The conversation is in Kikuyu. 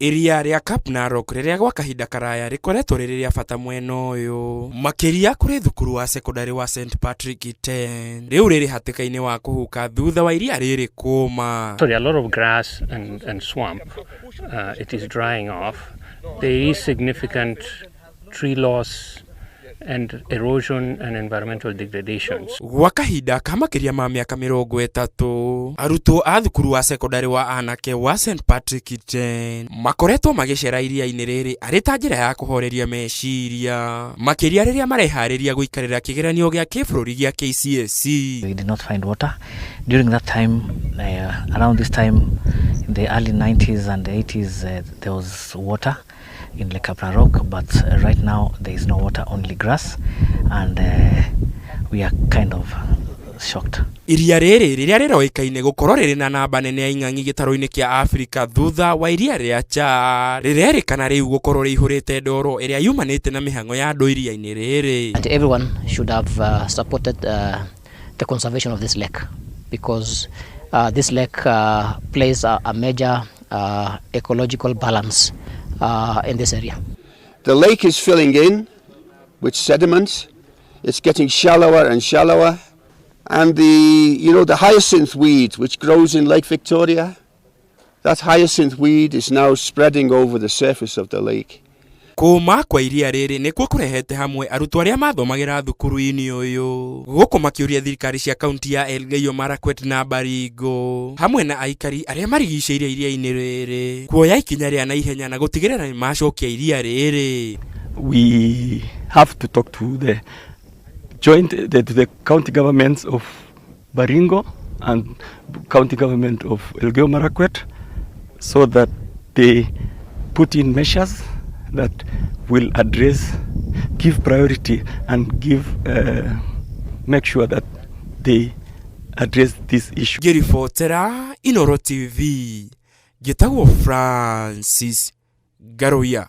Iria rĩa Kaprnarok rĩrĩa gwa kahinda karaya rĩkoretwo rĩrĩ rĩa bata mwena ũyũ makĩria kũrĩ thukuru wa cekondarĩ wa St Patrick Iten rĩu rĩrĩ hatĩka-inĩ wa kũhuka thutha wa iria rĩrĩ kũma. So there are a lot of grass and swamp. It is drying off. There is significant tree loss and erosion and environmental degradations. Gwa kahinda ka makĩria ma mĩaka 30, arutwo a thukuru wa cekondarĩ wa anake wa St Patrick Iten makoretwo magĩcera iria-inĩ rĩrĩ arĩ ta njĩra ya kũhoreria meciria, makĩria rĩrĩa mareharĩria gũikarĩra kĩgeranio gĩa kĩbũrũri gĩa KCSE. We did not find water during that time. Around this time in the early 90s and 80s, there was water in Lake Kaprnarok, but right now there is no water, only grass, and we are kind of shocked. Iria rĩrĩ rĩrĩa rĩroĩkaine gũkorwo rĩrĩ na namba nene ya ing'ang'i gĩtarũ-inĩ kĩa Afrika thutha wa iria rĩa Chad rĩrerĩkana rĩu gũkorwo rĩihũrĩte ndoro ĩrĩa yumanĩte na mĩhang'o ya andũ iria-inĩ rĩrĩ. And everyone should have supported the conservation of this lake because this lake plays a major ecological balance in this area. The lake is filling in with sediment. It's getting shallower and shallower. And the you know the hyacinth weed which grows in Lake Victoria, that hyacinth weed is now spreading over the surface of the lake. Kũma kwa iria rĩrĩ nĩkuo kũrehete hamwe arutwo arĩa mathomagĩra thukuru-inĩ ũyũ gũkũ makĩũria thirikari cia kaunti ya Elgeyo Marakwet na Baringo hamwe na aikari arĩa marigicĩirie iria-inĩ rĩrĩ kuoya ikinya rĩa naihenya na gũtigĩrĩra nĩ macokia iria rĩrĩ. We have to talk to the joint the, to the county governments of Baringo and county government of Elgeyo Marakwet so that they put in measures that will address, give priority and give make sure that they address this issue. Ngĩribotera Inoro TV, ngĩtagwo Francis Ngaruiya.